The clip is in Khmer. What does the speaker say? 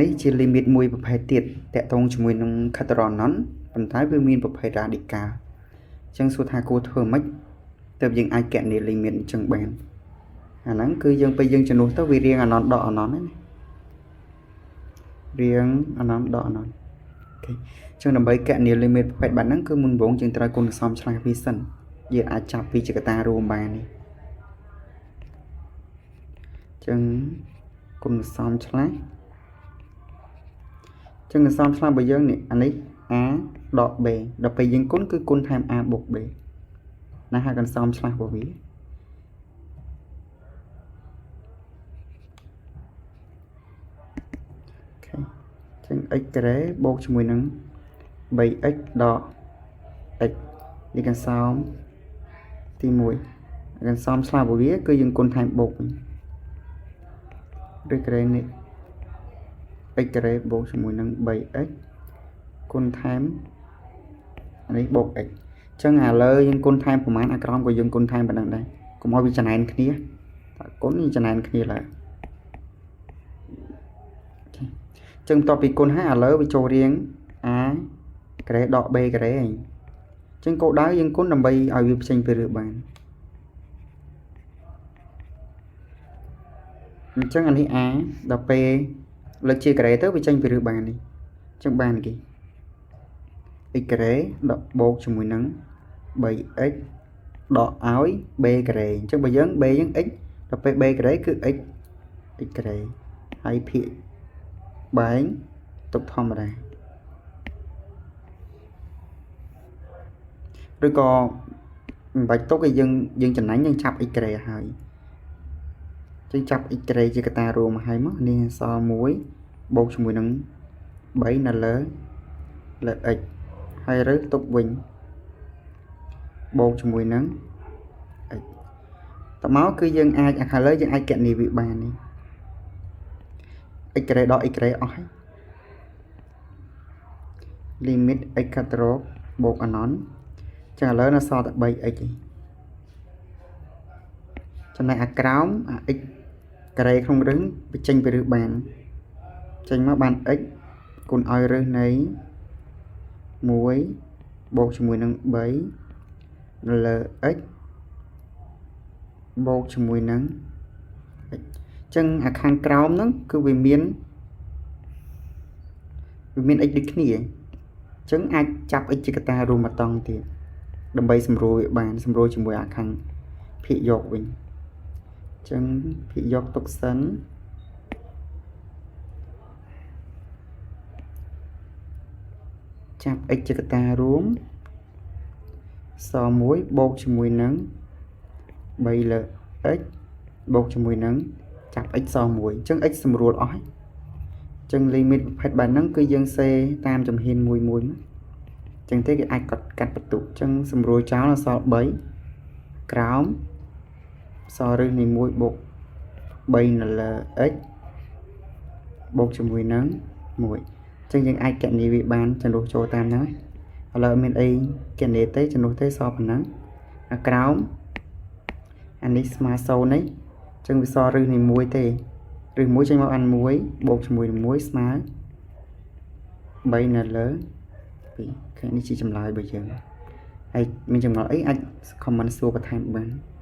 នេះជា limit មួយប្រភេទទៀតតាក់ទងជាមួយនឹង ខិតរ៉ណន ប៉ុន្តែវាមានប្រភេទ radical អញ្ចឹងសួរថាគួរធ្វើម៉េចទើបយើងអាចគណនា limit អញ្ចឹងបានអាហ្នឹងគឺយើងពេលយើងជំនួសទៅវារៀងអនន្តដកអនន្តណារៀងអនន្តដកអនន្ត OK អញ្ចឹងដើម្បីគណនា limit ប្រភេទបែបហ្នឹងគឺមុនដំបូងយើងត្រូវគុណសំឆ្លាស់វាសិនយើងអាចចាប់ពីជាកត្តារួមបាននេះអញ្ចឹងគុណសំឆ្លាស់ចឹងអន្សំឆ្លាស់របស់យើងនេះអានេះ a ដក b ដល់ពេលយើងគុណគឺគុណថែម a បូក b ណាហើយកន្សំឆ្លាស់របស់វា OK ចឹង x ការ៉េបូកជាមួយនឹង 3x ដក x នេះកន្សោមទី1កន្សោមឆ្លាស់របស់វាគឺយើងគុណថែមបូកវិញឬការ៉េនេះ x ការ៉េបូកជាមួយនឹង 3x គុណថែមអានេះបូក x អញ្ចឹងអាលើយើងគុណថែមប្រហែលអាក្រោមក៏យើងគុណថែមប៉ុណ្ណឹងដែរកុំឲ្យវាចំណែនគ្នាតើគុណវាចំណែនគ្នាឡើយអញ្ចឹងបន្ទាប់ពីគុណហើយអាលើវាចូលរៀង a ការ៉េដក b ការ៉េអញ្ចឹងគោលដៅយើងគុណដើម្បីឲ្យវាផ្សេងពីរឿងបានអញ្ចឹងអានេះ a ដល់ពេលលើកជាការ៉េទៅវាចេញពីរឹសបាននេះអញ្ចឹងបានគេ x ការ៉េដកបូកជាមួយនឹង 3x ដកឲ្យ b ការ៉េអញ្ចឹងបើយើង b យើង x ដល់ពេល b ការ៉េគឺ x x ការ៉េហើយភាគបែងទុកធម្មតាឬក៏មិនបាច់ទុកឲ្យយើងយើងចំណេញយើងចាប់ x ការ៉េហើយចឹងចាប់ x ការ៉េជាកត្តារួមមកហើយមកនេះសល់1បូកជាមួយនឹង3នៅលើលើ x ហើយរើសទុកវិញបូកជាមួយនឹង x តមកគឺយើងអាចអាខាងលើយើងអាចគណនាវាបាននេះ x ការ៉េដក x ការ៉េអស់ហើយ limit x កាត់រកបូកអនន្តចឹងឥឡូវនៅសល់តែ 3x ឯងចំណែកអាក្រោមអា x ការ៉េក្នុងរឹសវាចេញពីរឹសបានចេញមកបាន x គុណឲ្យរឹសនៃ1បូកជាមួយនឹង3នៅលើ x បូកជាមួយនឹង x អញ្ចឹងអាខាងក្រោមហ្នឹងគឺវាមាន x ដូចគ្នាអញ្ចឹងអាចចាប់ x ជាកត្តារួមមួយតង់ទៀតដើម្បីសម្រួលវាបានសម្រួលជាមួយអាខាងភាគយកវិញអញ្ចឹងភាគយកទុកសិនចាប់ x ជាកត្តារួមស1បូកជាមួយនឹង3លើ x បូកជាមួយនឹងចាប់ x ស1អញ្ចឹង x សម្រួលអស់ហើយអញ្ចឹង limit ប្រភេទបែបហ្នឹងគឺយើងសេតាមជំហានមួយមួយមកអញ្ចឹងទេគេអាចកាត់កាត់បន្ទុកអញ្ចឹងសម្រួលចោលអសល់3ក្រោមសល់រឹសនៃ1បូក3នៅលើ x បូកជាមួយនឹង1អញ្ចឹងយើងអាចគណនាវាបានចំនួនចូលតាមហ្នឹងឥឡូវអត់មានអីគណនាទេចំនួនទេសល់ប៉ុណ្ណឹងអាក្រោមអានេះស្មើ0នេះអញ្ចឹងវាសល់រឹសនៃ1ទេរឹស1ចេញមកអាន1បូកជាមួយនឹង1ស្មើ3នៅលើ2ឃើញនេះជាចម្លើយរបស់យើងហើយមានចម្ងល់អីអាច comment សួរបន្ថែមបាន។